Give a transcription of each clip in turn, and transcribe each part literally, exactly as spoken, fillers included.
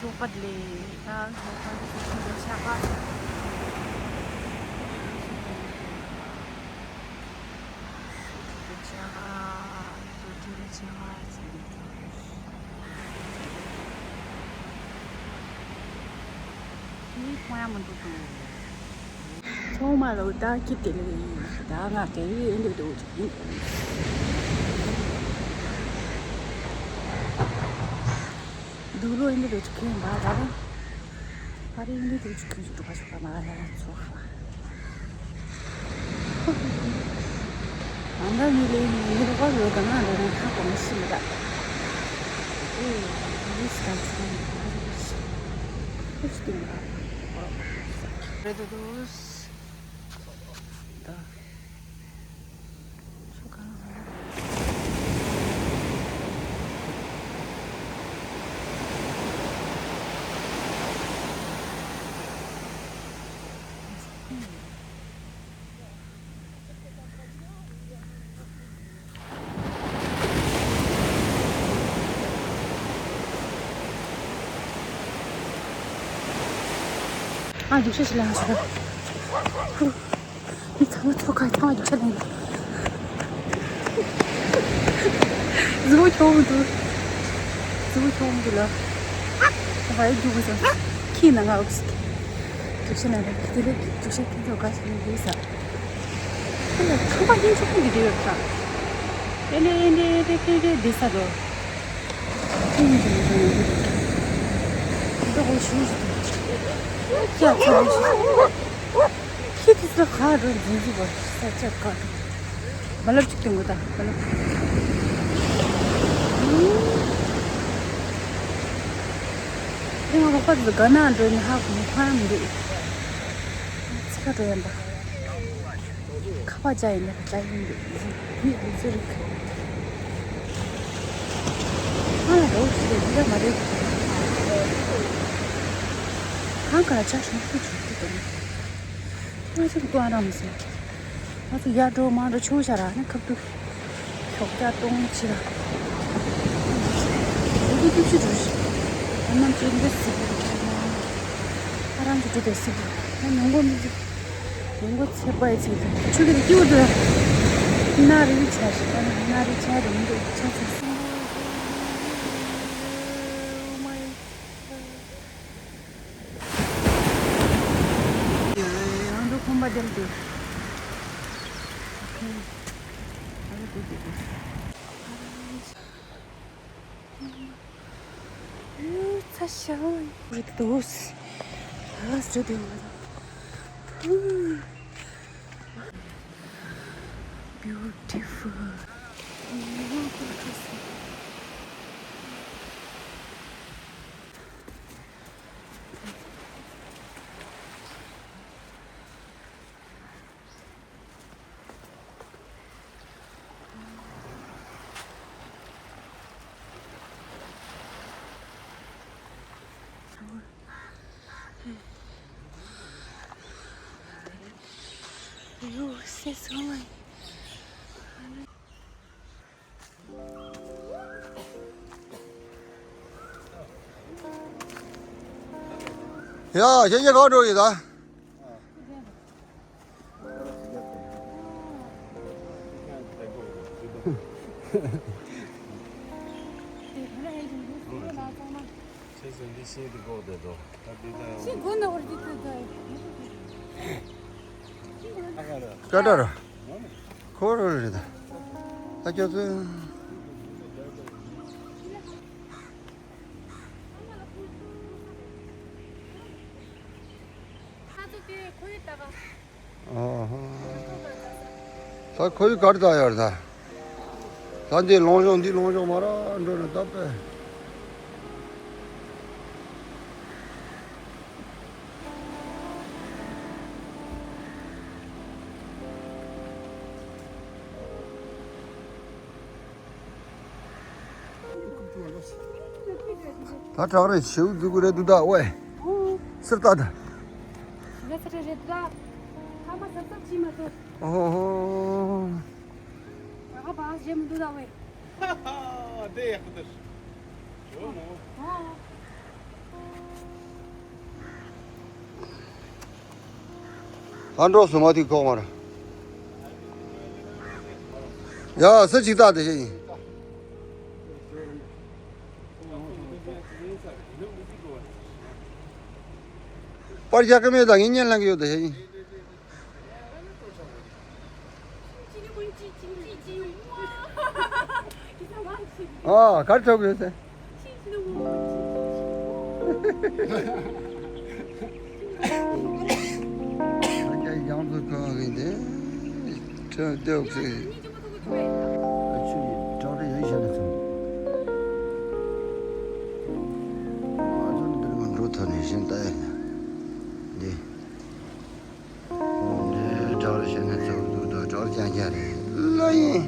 ཞོགས་པ་ལས་ད་ཞོགས་པ་ལས་ཆུ་ཆུ་ཆ་ག་ནི་མཐོང་ཡ་མི་འདུག་ཏུ། ཚང་མ་ལོ་ད་ཁྱི་དེ་ལས་ད་ང་དེ་ཡི་འདུག་འདུག་འདུག་ལོ་འདུག་འདུག་ཁྱི་ཡིན་པ་ད་རེད། ཨ་རེ་འདི་དུ་ཅིག་ཁྱོད་ཀྱི་འགྲོ་ཁ་ཆོག་ག་མ་ར་ཚོ་ཧ། ཨ་མ་མི་ལས་མི་རོགས་པ་རོ་ག་ན་འགྲོ་ན་ཧ་གོ་མི་ཤི་མི་ད། ཨེ་ཡིས་ཀ་ཚོ་ཧུ་སྟོན་ར། རེད་དུ་དུས། ད། ཨ་རྒྱུག་ཤ་ཞིག་ལ་ཧ་ཤོག་མི་ཚང་མ་ཚོ་ཁ་ཚང་མ་རྒྱུག་ཤ་ལེན། གཟི་བོ་ཁྱོང་མི་འདུག་གཟི་བོ་ཁྱོང་མི་འདུག་ལ། ད་ག་ཡི་རྒྱུག་གི་སོང་། ཁྱི་ནང་ང་འུག་སི། རྒྱུག་ཤ་ལེན་རེད། དེ་ལས་རྒྱུག་ཤ་ཁྱི་ཚོ་ག་ཞིག་ལེན་དགོས་ས། ཁྱི་ལ་ཚང་མ་ཡིན་ཆོག་གི་རེད་ཡོད་ས། ཨེ་ལེ་ཨེ་ལེ་ཨེ་ལེ་ཨེ་ལེ་དེ་ས་རོ། ཁྱི་ཡིན་ཆོག་གི་རེད་ཡོད་ས། ཁྱི་ཚོ་ག་ཞིག་ལེན་དགོས་ས། ཁྱི་དེ་ཚོ་ག་རུ་འཛིན་གྱི་བར་ས་ཆ་ག་རུ། རྦ་རླབས་ཅིག་སྟོན་དགོས་ད་རྦ་རླབས། ཨེ་ང་རོགས་པ་དེ་ཚོ་ག་ན་འགྲོ་ནི་ཧ་གོ་མི་ཁོ་ཡང་མི་འདུག་ཚིག་ཁ་འགྲོ་ཡིན་པ། ཁ་པར་བྱ་ཡིན་ན་བྱ་ཡིན་འདུག་མི་མི་ཚེ་རིག་ང་ལ་རོགས་ཞིག་རེད་འདི་འདྲ་མ་རེད། གང་ག་ལ་ཆ་ཞིག་ཁུ་ཆུ་ཁུ་དང་། ང་ཚོ་ལྟོ་ཨ་རམ་སོང་། ང་ཚོ་ཡར་འགྲོ་མར་འགྲོ་ཆུ་བོ་ཤར་ཨ་ནི་ཁབ་ཏུ། ཞོགས་ཇ་གཏོང་ཕྱིར། འདི་ཀྱི་ཀྱུ་ཤུ་འགྲོ་ཤི། ཨ་ནམ་ཅིག་འདི་སི་ཀྱི། ཨ་རམ་གྱི་འགྲོ་དེ་སི་ཀྱི། ང་ནང་གོ་མི་འཇུག་ནང་གོ་ཚེ་པའི་ཚིག་དང་ཆུ་གི་ཀྱུ་འགྲོ། ན་རི་ཆ་ཤི་ཨ་ན་རི་ཆ་རུ་མི་འགྲོ་ཆ་ཚ་སི། ཡང་འགྲོ་ཁོམ་པ་དེར་འགྲོ། ཨ་ར་འགྲོ་འགྲོ་འགྲོ། ཚ་ཞང་རེད་འདུག་ཨ་ཟེར་དེ་བ། Beautiful. ཡ། ཁྱེད་གཉིས་གང་འགྲོ་ཡིན་ད། སྐད་གྲགས་ར། ཁོ་ར་རེད་ད། ད་ཁྱོད་ཚོ། ཁ་ཚོ་དེ་ཁོ་ཡི་ད་ག་ཨོ་ཧོ། ད་ཁོ་ཡི་གར་ད་ཡར་ད། ད་འདི་ལོང་ཞོག་འདི་ལོང་ཞོག་མ་ར་འགྲོ་ནས་ད་པས། ད་བྲག་རི་ཞེའུ་འཛུགས་ཀྱི་རེད་འདུག་ད་ཝེ། སིར་ད་ད། ཞིག་ཚ་རེད་ད། ཁ་མ་ཟབ་ཟབ་བྱེད་མ་ཐུབ། ཨོ་ཧོ། ད་ག་བ་བྱེད་མི་འདུག་ད་ཝེ། དེ་ཡག་པོ་འདུག་ཇོ་མོ། ཨོ། ཨ་འགྲོ་སོང་མ་ཐིག་ཁོག་མར། ཡ་ས་ཅིག་བཏགས་དེ་བྱས་ཡིན། པར་རྒྱག་གི་མེད་ད་ངས་བརྙན་ལེན་གི་ཡོད་ད་བྱས་ཡིན། ཨ་གར་ཆོག་ཡོད་ཟེར། ཡང་དུ་གང་གི་འདི་ཁྲོད་སྟོད་ཀྱི་ཆུ་ཡི་བྲག་རི་ཡོད་བཞིན་དུ་སོང་། ང་ཚོ་འདིར་མི་འགྲོ་ཐུབ་ནས་བཞིན་ལྟ་ཡ་འདི། འདི་བྲག་རི་བཞིན་ནས་ཚུར་འདུག་དང་བྲག་རི་རྐྱང་རྐྱང་རེད་ལ་ཡིན།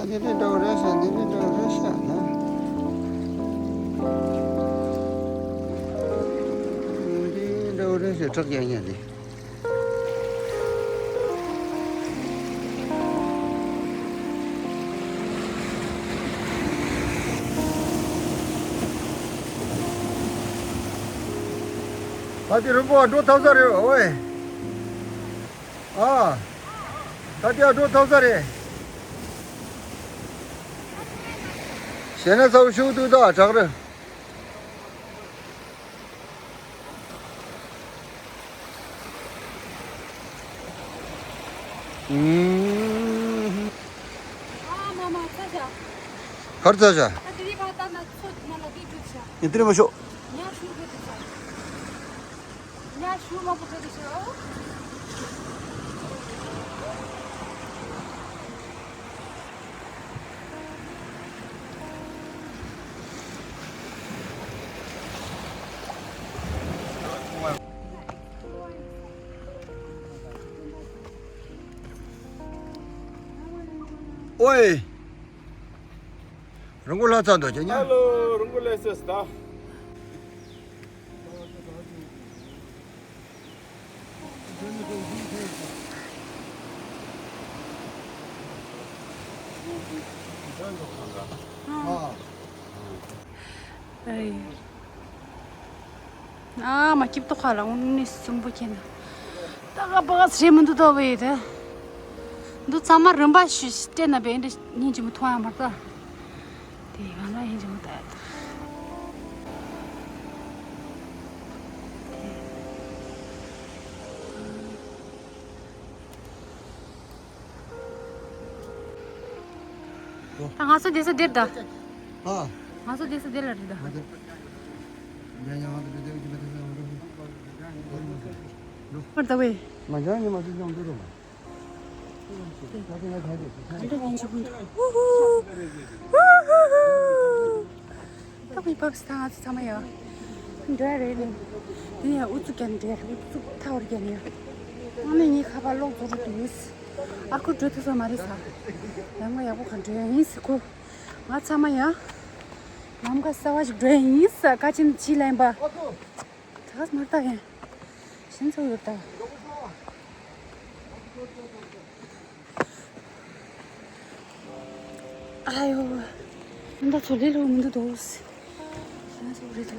ད་འདི་འདྲ་འདྲ་བོ་རེད་ཤག་འདི་འདྲ་འདྲ་བོ་རེད་ཤག་ན། འདི་འདྲ་བོ་རེད་ཤག་ཁྲག་རྐྱང་རྐྱང་འདི། ད་དེ་རིན་པོ་འགྲོ་ཐབས་ས་རེད་ཨོའི། ཨ། ད་དེ་འགྲོ་ཐབས་ས་རེད། གཞན་ན་ཚ་བོ་ཤུགས་འདུག་ད་བྲག་རི། ཨུམ། ཨ་མ་མ་ཚ་བྱ། གར་ཚ་བྱ། ཨ་དེ་རིང་ཕར་ལྟ་ན་ཚོ་ན་ལ་དེ་འགྲུབ་བྱ། ཡིན་དེ་རིང་མ་ཤོག་ཉ་ཤུ་གི་འགྲུབ་བྱ། ཉ་ཤུ་མ་པོ་གི་འགྲུབ་བྱ། ཨོའི། རང་མགོ་ལྷ་ཚ་འདུག་ཅེ་ཉ། ཧ་ལོ། རང་མགོ་ལྷ་སེ་སྟ། ཨ་མ་སྐྱིབ་ཏོ་ཁ་ལ་འུ་ནི་སུན་པོ་ཁྱེར་ན། ད་ག་པ་ག་ཚེ་མི་འདུག་ཏོ་བས་དེ། འདུ་ཚང་མ་རིམ་པ་ཞུ་སྤྲད་ན་བས་འདི་སྙིང་རྗེ་མོ་མཐོང་ཡ་མ་ལྟ། དེ་ཡང་ན་སྙིང་རྗེ་མོ་ལྟ་ཡ་ད། ད་ང་ཚོ་འདི་ས་འདིར་ད། ཨ། ང་ཚོ་འདི་ས་འདིར་ལ་རེད་ད། ང་ཚོ། ཉ་ཉ་ང་ཚོ་འདི་འདིར་གྱི་མི་དེ་ས་འགྲོ། མར་ད་བས། མ་འཇང་ཉི་མ་ཚོ་ཉང་འགྲོ་རོགས། ད་ལྟ་ཉན་ཆུ་ཁུང་དུ། ཧུ་ཧུ། ཧུ་ཧུ་ཧུ། ད་ཁོའི་ཕག་སི་ད་ང་ཚོ་ཚང་མ་ཡ། འགྲོ་ཡ་རེད་ལེ། དེ་ཡ་ཨུ་ཚུགས་ཀྱང་འགྲོ་ཡ་ཨུ་ཚུགས་ཐག་བར་ཀྱང་ཡ། ཨ་ནི་ངའི་ཁ་པར་ལོག་འཛུལ་རུ་འདུག་ཨར་ཁུ་འགྲོ་ཐུབ་ས་མ་རེད་ས། ལམ་ཁ་ཡག་པོ་གང་འགྲོ་ཡ་ཡིན་ཟེར་ཁོ། ང་ཚང་མ་ཡ། ལམ་ཁ་གསར་བ་ཞིག་འགྲོ་ཡ་ཡིན་ས་བཀའ་ཆེན་ཕྱི་ལན་པ། ད་མར་ལྟ་ཡ། ཤིན་ཚོ་ཡོད་ད། ཨ་ཡོ། མི་འདའ་ཚོ་ལེ་ལོ་མི་འདུག་དོ། ཤིན་ཚོ་རེད་དོ།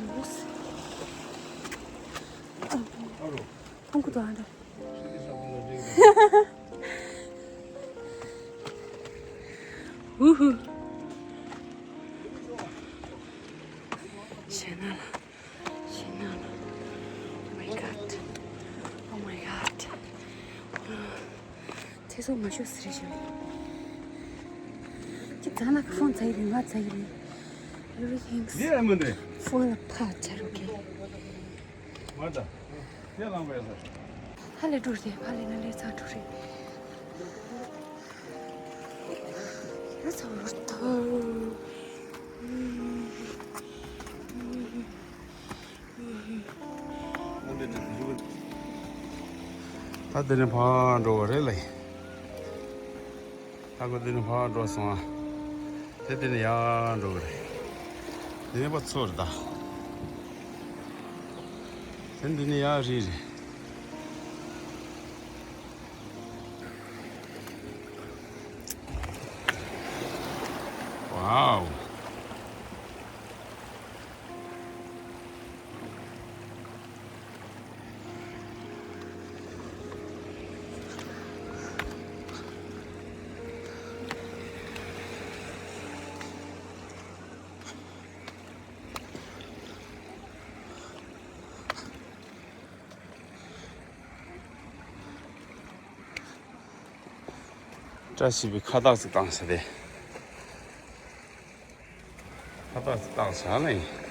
ཨ་ཕོ། ཕོང་ཁུ་དོ་ཨ་འདྲ། ཧུ་ཧུ། ཤེས་ན་ལ། ཤེས་ན་ལ། Oh my god. Oh my god. ཚེ་སྲོག་མ་ཤོར་ཟེར་ཞིང་། ཅི་ཙ་ན་ཁ་ཕོན་ཚ་ཡི་རེད་ང་ཚ་ཡི་རེད། Everything's falling apart. ཆ་རུ་གི། མ་ད། དེ་ལངས་པ་ཡ་ས། ཧ་ལས་འགྲོ་རེད་ཧ་ལས་ན་ལས་ཚ་འགྲོ་རེད། ར་ཚ་བོར་ཐོ། ད་དེ་ནས་ཕར་འགྲོ་བ་རེད་ལ་ཡིན། ད་ཁོ་དེ་ནས་ཕར་འགྲོ་སོང་ཨ། དེ་དེ་ནས་ཡར་འགྲོ་གི་རེད། དེ་ནས་ཕར་ཚུར་ད། དེ་འདི་ནས་ཡར་རི་རེད། ཝའོ། བཀྲ་ཤིས་པའི་ཁ་བཏགས་ཅིག་བཏང་ས་དེ། ཁ་བཏགས་ཅིག་བཏང་ས་ལ་ཡིན།